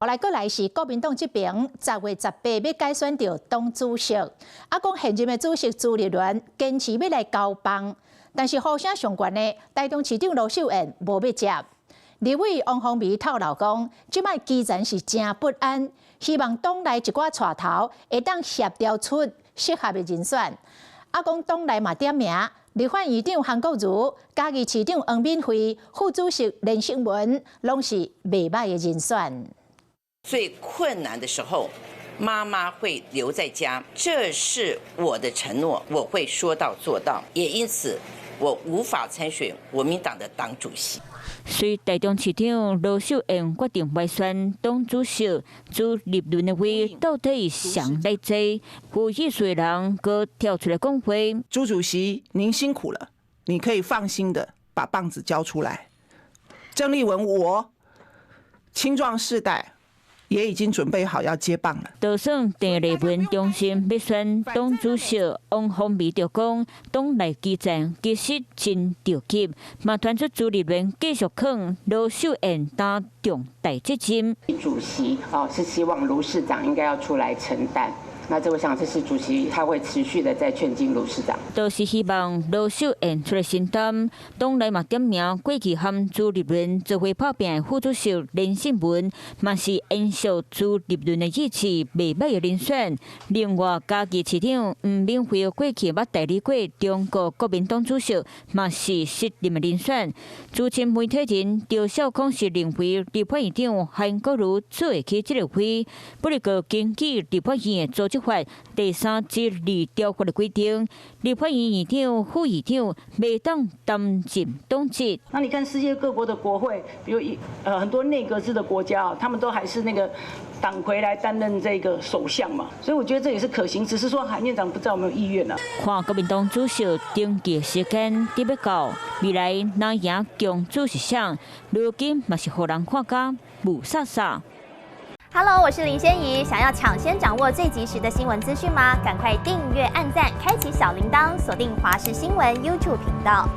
後來閣來是國民黨這邊，10月18欲改選著黨主席，啊講現任的主席朱立倫堅持欲來交棒，但是呼聲上懸的台中市長盧秀燕無欲接。立委王鴻薇透露講，這擺基層是誠不安，希望黨內一寡帶頭會當協調出適合的人選。啊講黨內嘛點名立法院長韓國瑜、嘉義市長黃敏惠、副主席連勝文，攏是袂䆀的人選。最困難的時候，媽媽會留在家，這是我的承諾，我會說到做到。也因此，我無法參選國民黨的黨主席。隨台中市長盧秀燕決定敗選黨主席，朱立倫的位到底誰來坐？有意思的人閣跳出來講話。朱主席，您辛苦了，你可以放心的把棒子交出來。鄭麗文，我青壯世代也已經準備好要接棒了。就算鄭麗文中心欲選黨主席，王鴻薇就講，黨內基層其實真著急，嘛傳出朱立倫繼續勸盧秀燕擔重大責任。主席哦，是希望盧市長應該要出來承擔。那這我想，這是主席他會持續的在勸進盧市長。都是希望盧秀燕出來承擔。黨內嘛點名過去和朱立倫做伙拍拚的副主席連勝文，嘛是延續朱立倫的意志，袂䆀的人選。另外，嘉義市長黃敏惠過去捌代理過中國國民黨主席，嘛是適任的人選。資深媒體人趙少康是認為立法院長韓國瑜做會起這個位，不過根據立法院的組織法第3之2條款的規定，立法院院長、副院長袂當擔任黨職。那你看世界各國的國會，比如很多內閣制的國家啊，他們都還是那個黨魁來擔任這個首相嘛，所以我覺得這也是可行，只是說韓院長不知道有沒有意願啦。看國民黨主席登記時間佇欲到，未來若贏共主是誰？如今嘛是予人看甲霧煞煞。 Hello，我是林仙怡。想要搶先掌握最及時的新聞資訊嗎？趕快訂閱、按讚、開啟小鈴鐺，鎖定華視新聞 YouTube 頻道。